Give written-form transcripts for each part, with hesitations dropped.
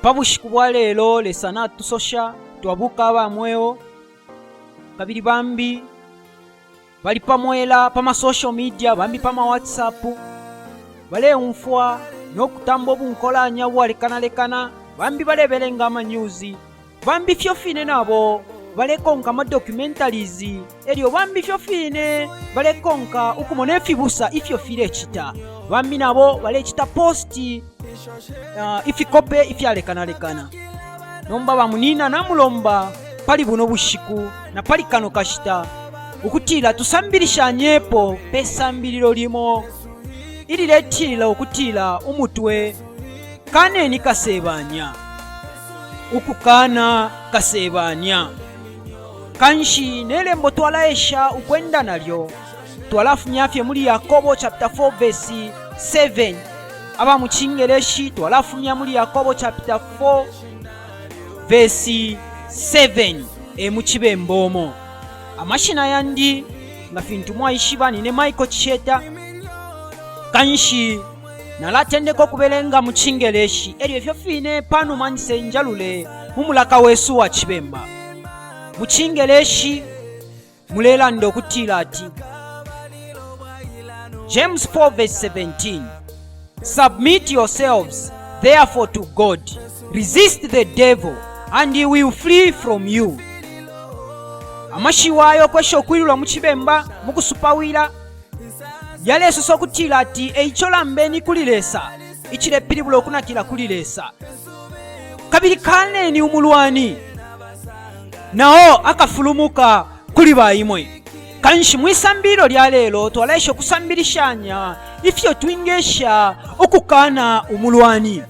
Pa bushiku bwa lelo Lesa natusosha twabuka aba mweo kabili bambi bali pa mwela pa ma social media bambi pa ma WhatsApp baleumfwa no kutamba ubunkolanya ubwalekanalekana bambi balebelenga ama news Bambi ifyo fine nabo balekonka ama documentaries elyo bambi ifyo fine balekonka ukumona ifibusa ifyo filecita. Bambi nabo balecita post uh, ifikope ifyalekanalekana. Nomba bamunina namulomba pali buno bushiku na pali kano kashita ukutila tusambilishanyepo pe sambililo limo ililetila ukutila umutwe kaneni kasebanya. ukukana kasebanya. Kanshi ne lembo twalaesha ukwenda nalyo twalafumya fye muli Yakobo chapter 4 verse 7. Aba mu Cingeleshi twalafumya muli Yakobo chapter 4 verse 7 e mu Cibemba omo. Amashina yandi nga fintu mwaishiba nine Michael Chisheta. Kanshi Nalatendeka ukubelenga mu Cingeleshi elyo ifyo fine pa numa njise njalule mu mulaka wesu wa Cibemba. Mu Cingeleshi mulelanda ukutila ati James 4 verse 17 Submit yourselves therefore to God, resist the devil and he will flee from you. Amashiwi ayo kwesha ukwilula mu Cibemba mu kusupawila Yalesosa ukutila ati, E ico lambeni kuli Lesa, icilepilibula ukunakila kuli Lesa, kabili kaneni umulwani, na o akafulumuka kuli ba imwe. Kanshi mwi sambililo lya lelo twalaesha ukusambilishanya ifyo twingesha ukukana umulwani.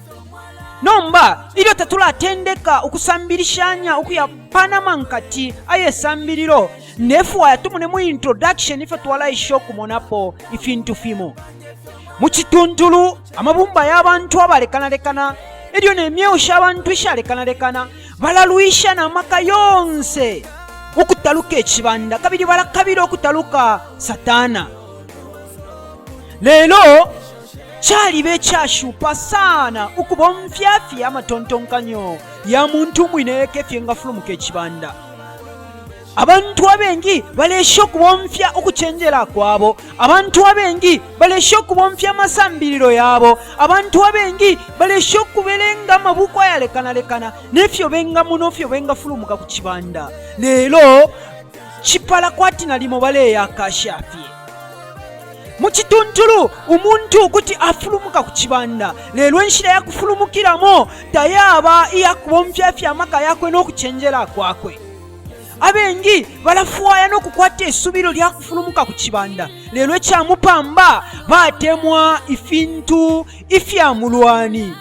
Nomba ilyo tatulatendeka ukusambilishanya ukuya panama nkati aye sambililo, Ndefwaya tumone mu introduction ifyo twalaisha ukumonapo ifintu fimo. Mu cituntulu, amabumba ya bantu abalekanalekana elyo ne myeo sha bantu ishalekanalekana balalwisha na maka yonse ukutaluka icibanda kabili balakabila ukutaluka Satana. Lelo caliba icashupa sana ukubomfya fye amatontonkanyo ya muntu umwine eka ifyo engafulumuka icibanda. Abantu abengi balesha ukubomfya ukucenjela kwabo. Abantu abengi balesha ukubomfya amasambililo yabo. Abantu abengi balesha ukubelenga amabuku ayalekanalekana ne fyo bengamona ifyo bengafulumuka ku cibanda. Lelo cipala kwati nalimo baleyakasha fye. Mu cituntulu, umuntu kuti afulumuka ku cibanda, lelo inshila ya kufulumukilamo tayaba iya kubomfya fye amaka yakwe no kucenjela kwakwe. Abengi balafwaya no kukwata isubilo lya kufulumuka ku cibanda, lelo ica mupamba batemwa ifintu ifya mulwani.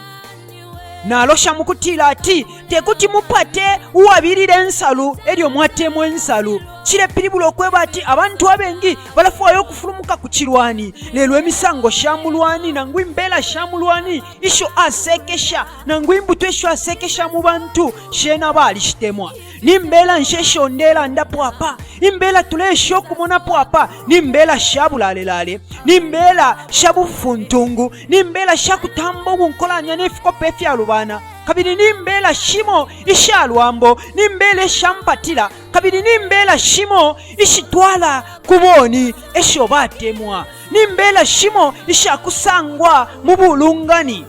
Nalosha mu kutila ati te kuti mupate uwabilile insalu e lyo mwatemwa insalu. Cilepilibula ukweba ati abantu abengi balafwaya ukufulumuka ku cilwani, lelo imisango sha mulwani nangu imbela sha mulwani isho asekesha nangu imbuto isho asekesha mu bantu shena balishitemwa. Ni mbela nshi esho ndelandapo apa? Imbela tuleesha ukumonapo apa ni mbela sha bulalelale, ni mbela sha bufuntungu, ni mbela sha kutamba ubunkolanya ne fikope ifyalubana, kabili ni mbela shimo isha lwambo, ni mbela isha mpatila, kabili ni mbela shimo ishitwala ku boni esho batemwa, ni mbela shimo isha kusangwa mu bulungani.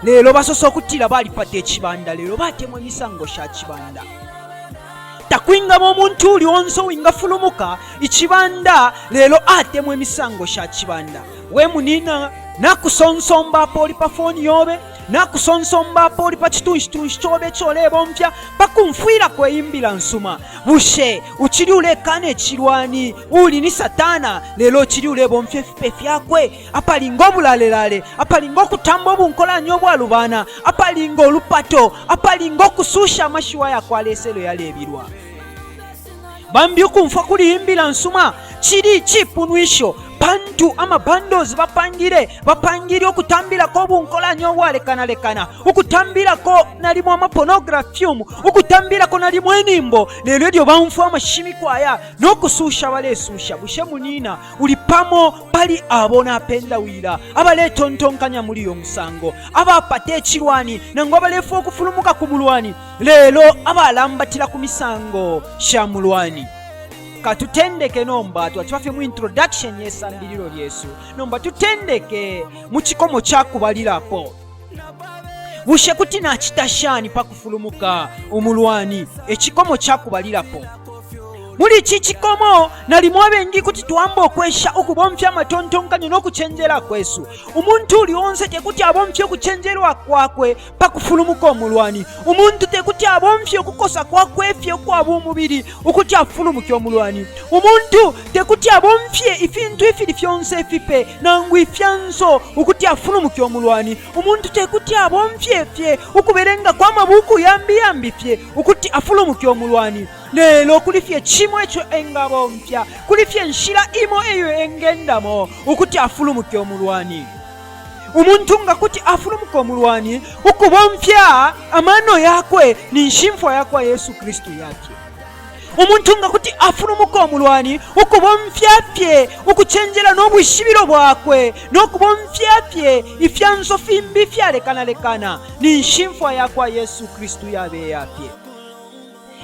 Lelo basosa ukutila balipata icibanda, lelo batemwa imisango sha cibanda. Takwingaba umuntu uuli onse uwingafulumuka icibanda, lelo atemwa imisango sha cibanda. We munina, nakusonsomba apo uli pa foni yobe, nakusonsomba apo uli pa citunshitunshi cobe ico ulebomfya pa kumfwilako iyi mbila nsuma. Bushe ucili ulekana icilwani uuli ni Satana, lelo ucili ulebomfya ifipe fyakwe? apali ngo bulalelale, apali ngo kutamba ubunkolanya ubwalubana, apali ngo lupato, apali ngo kususha amashiwi aya kwa Lesa elyo yalebilwa. Bambi ukumfwa kuli iyi mbila nsuma cili cipunwisho pantu. Abantu ama bundles bapangile, bapangile ukutambilako ubunkolanya ubwalekanalekana, ukutambilako nalimo ama pornography film, ukutambilako nalimo inyimbo, lelo ilyo baumfwa amashimiko aya no kususha balesusha. Bushe munina uli pamo pali abo napendawila abaletontonkanya muli uyo musango, abapata icilwani nangu abalefwaya ukufulumuka ku mulwani, lelo abalambatila ku misango sha mulwani? Katutendeke nomba, twaciba fye mu introduction ye sambililo lyesu. Nomba tutendeke mu cikomo ca kubalilapo. Bushe kuti nacita shani pa kufulumuka umulwani? Ecikomo ca kubalilapo. Muli ici cikomo, nalimo abengi kuti twamba ukwesha ukubomfya amatontonkanyo no kucenjela kwesu. Umuntu uli onse te kuti abomfye ukucenjelwa kwakwe pa kufulumuka umulwani. Umuntu te kuti abomfye ukukosa kwakwe fye ukwa bumubili ukuti afulumuke umulwani. Umuntu te kuti abomfye ifintu ifili fyonse ifipe nangu ifyanso ukuti afulumuke umulwani. Umuntu te kuti abomfye fye ukubelenga kwa mabuuku yambi yambi fye ukuti afulumuke umulwani. Lelo kuli fye cimo ico engabomfya, kuli fye nshila imo iyo engendamo ukuti afulumuke umulwani. Umuntu nga kuti afulumuka umulwani ukubomfya amano yakwe, ninshi imfwa ya kwa Yesu Kristu yafye. Umuntu nga kuti afulumuka umulwani ukubomfya fye ukucenjela no bwishibilo bwakwe no kubomfya fye ifyanso fimbi ifyalekanalekana, ninshi imfwa ya kwa Yesu Kristu yabe yafye.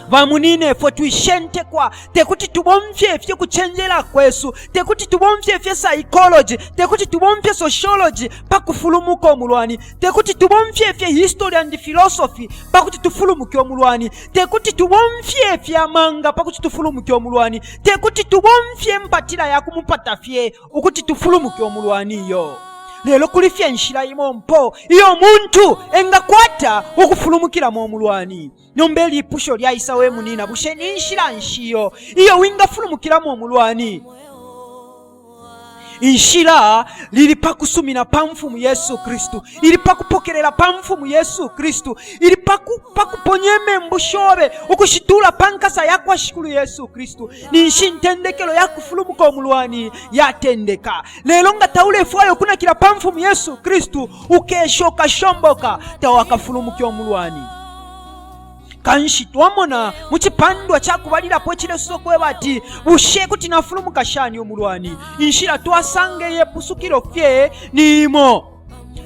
Bamunyinefwe, twishentekwa. Te kuti tubomfye fye kucenjela kwesu, te kuti tubomfye fye psychology, te kuti tubomfye sociology pa kufulumuka umulwani, te kuti tubomfye fye history and philosophy pa kuti tufulumuke umulwani, te kuti tubomfye fye amanga pa kuti tufulumuke umulwani, te kuti tubomfye mpatila ya kumupata fye ukuti tufulumuke umulwani iyo. Lelo kuli fye nshila imo mpo iyo muntu engakwata ukufulumukilamo umulwani. Nomba ilipusho lyaisa, we munina, bushe ni nshila nshi iyo iyo wingafulumukilamo umulwani? Inshila lili pa kusumina pa Mfumu Yesu Kristu, ili pa kupokelela pa Mfumu Yesu Kristu, ili pa kuponya imembu shobe ukushitula pa nkasa ya kwa Shikulu Yesu Kristu. Ninshi intendekelo ya kufulumuka umulwani yatendeka. Lelo nga taulefwaya ukunakila pa Mfumu Yesu Kristu, ukesha ukashomboka, tawakafulumuke umulwani. Kanshi twamona mu cipandwa ca kubalilapo icilesosa ukweba ati, bushe kuti nafulumuka shani umulwani? Inshila twasanga iye pusukilo fye ni imo.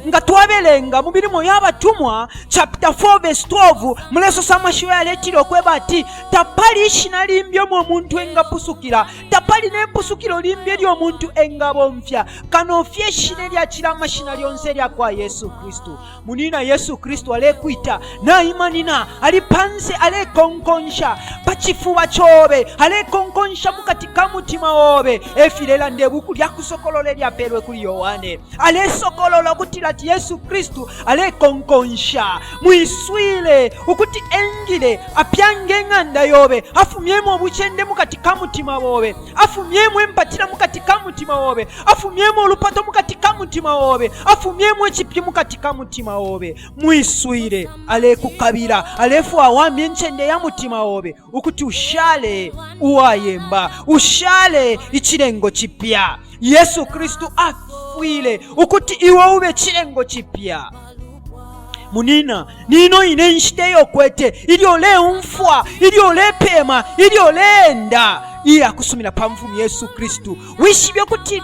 Nga twabelenga mu Milimo ya Batumwa chapter 4 verse 12, mulesosa amashiwi yaletile ukweba ati tapali ishina limbi umo umuntu engapusukila, tapali ne pusukilo limbi ilyo umuntu engabomfya kano fye ishina ilyacila amashina lyonse ilya kwa Yesu Kristu. Munina, Yesu Kristu alekwita, naimanina, ali panse alekonkonsha pa cifuba cobe, alekonkonsha mukati ka mutima obe. Efilelanda ibuku lya Kusokolola ilyapelwe kuli Yohane. Alesokolola ukutila ati Yesu Kristu alekonkonsha. Mwiswile ukuti engile apyange ing'anda yobe, afumyemo ubucende mukati ka mutima bobe, afumyemo impatila mukati ka mutima obe, afumyemo ulupato mukati ka mutima obe, afumyemo icipyu mukati ka mutima obe. Mwiswile, alekukabila, alefwaya awamye incende ya mutima obe ukuti ushale uwayemba, ushale icilengo cipya. Yesu Kristu afwile ukuti iwe ube cilengo cipya. Munina, nino ine nshita iyo ukwete ilyo uleumfwa, ilyo ulepema, ilyo uleenda iya kusumina pa Mfumu Yesu Kristu. Wishibe ukuti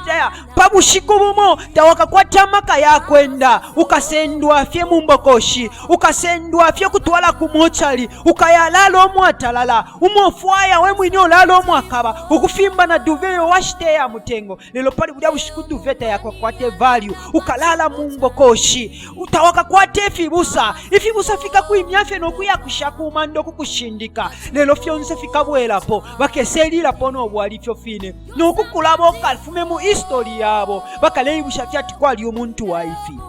pa bushiku bumo tawakakwate amaka ya kwenda, ukasendwa fye mu mbokoshi, ukasendwa fye kutwala ku mochali, ukayalala umwatalala, umofwaya we mwine ulala umwakaba, ukufimba na duve iyo washita iya mutengo. Lelo pali bulya bushiku duve tayakakwate value, ukalala mu mbokoshi, tawakakwate ifibusa, ifibusa fikakwimya fye no kuyakusha ku manda ukukushindika, lelo fyonse fikabwelapo, bakeselilapo no bwali ifyo fine, no kukulaba ukafume mu history yabo, bakaleibusha fye ati kwali umuntu wa ifi.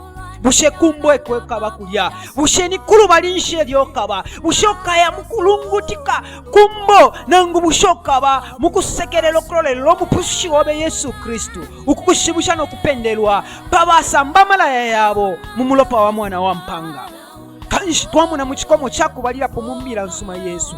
Bushe kumbo eko ukaba kulya? Bushe ni kulubali nshi elyo ukaba? Bushe ukaya mukulungutika kumbo, nangu bushe ukaba mukusekelela ukulolelela Umupusushi obe Yesu Kristu ukukushibusha no kupendelwa pa basamba amalaya yabo mu mulopa wa Mwana wa Mpanga? Kanshi twamona mu cikomo ca kubalilapo mu Mbila Nsuma Yesu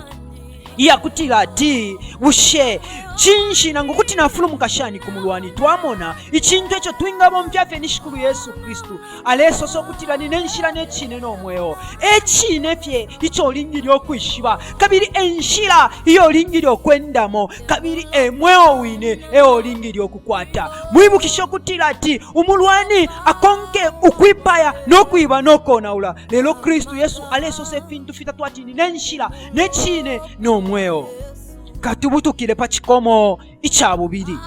iyakutila ati, bushe Cinshi nangu kuti nafulumuka shani ku mulwani? Twamona icintu ico twingabomfya fye ni Shikulu Yesu Kristu. Alesosa ukutila nine nshila ne cine no mweo. E cine fye ico ulingile ukwishiba, kabili e nshila iyo ulingile ukwendamo, kabili e mweo wine e ulingile ukukwata. Mwibukishe ukutila ati umulwani akonke ukwipaya no kwiba no konaula, lelo Kristu Yesu alesosa ifintu fitatu ati nine nshila ne cine no mweo. Katubutukile pa cikomo ica bubili.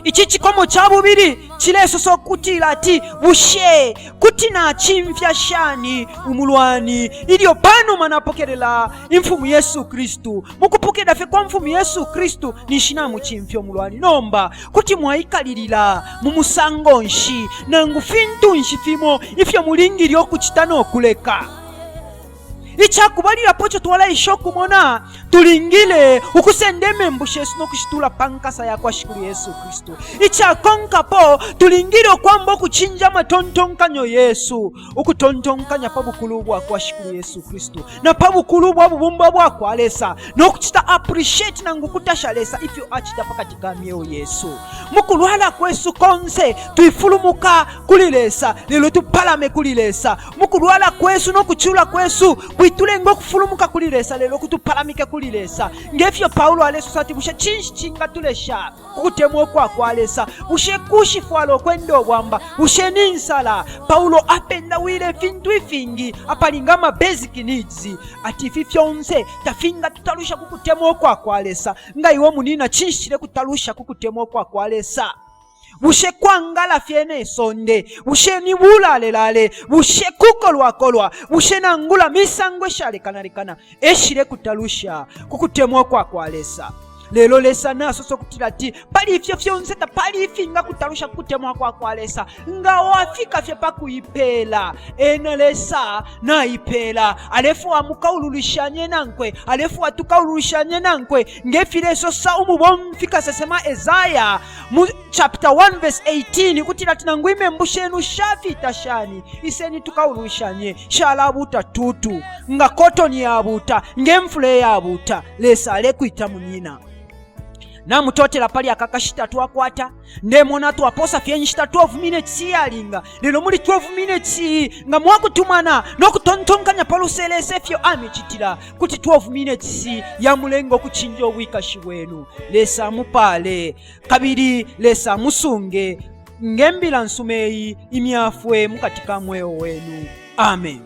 Ici cikomo ca bubili cilesosa ukutila ati bushe kuti nacimfya shani umulwani ilyo panuma napokelela imfumu Yesu Kristu? Mu kupokelela fye kwa mfumu Yesu Kristu ninshi namucimfya umulwani. Nomba kuti mwaikalilila mu musango nshi nangu fintu nshi fimo ifyo mulingile ukucita no kuleka? Ica kubalilapo ico twalaisha ukumona, tulingile ukusenda imembu shesu no kushitula pa nkasa ya kwa Shikulu Yesu Kristu. Icakonkapo, tulingile ukwamba ukucinja amatontonkanyo yesu, ukutontonkanya pa bukulu bwa kwa Shikulu Yesu Kristu na pa bukulu bwa bubumbo bwa kwa Lesa, no kucita appreciate nangu kutasha Lesa ifyo acita pa kati ka myeo yesu. Mu kulwala kwesu konse twifulumuka kuli Lesa, lelo tupalame kuli Lesa. Mu kulwala kwesu no kucula kwesu kwitulenga ukufulumuka kuli Lesa, lelo kutupalamike kuli Lesa. Nge fyo Paulo alesosa ati, bushe cinshi cingatulesha ku kutemwa ukwa kwa Lesa? Bushe kushifwala ukwenda ubwamba? Bushe ni nsala? Paulo apendawile ifintu ifingi apali nga ama basic needs, ati ifi fyonse tafingatutalusha ku kutemwa ukwa kwa Lesa. Nga iwe munina, cinshi cilekutalusha ku kutemwa ukwa kwa Lesa? Bushe kwangala fye ne sonde? Bushe ni bulalelale? Bushe kukolwakolwa? Bushe nangula misango ishalekanalekana eshile kutalusha ku kutemwa kwa kwa Lesa? Lelo Lesa nasosa ukutila ati pali ifyo fyonse tapali ifingakutalusha ku kutemwa kwa kwa Lesa. Nga wafika fye pa kuipeela, ena Lesa naipeela, alefwaya mukaululishanye nankwe, alefwaya tukaululishanye nankwe, nge filesosa umubomfi kasesema Esaya mu chapter 1 verse 18 ukutila ati nangu imembu shenu shafita shani, iseni tukaulwishanye, shalabuta tutu nga kotoni yabuta, nge mfula iyabuta. Lesa alekwita munyina. Namutotela pali aka kashita twakwata. Ndemona twaposa fye inshita 12 minutes iyalinga, lelo muli 12 minutes iyi nga mwakutumana no kutontonkanya pa luse Lesa ifyo amicitila, kuti 12 minutes yamulenga ukucinja ubwikashi bwenu. Lesa amupale kabili Lesa amusunge nge mbila nsuma iyi imyafwe mukati ka mweo wenu. Amen.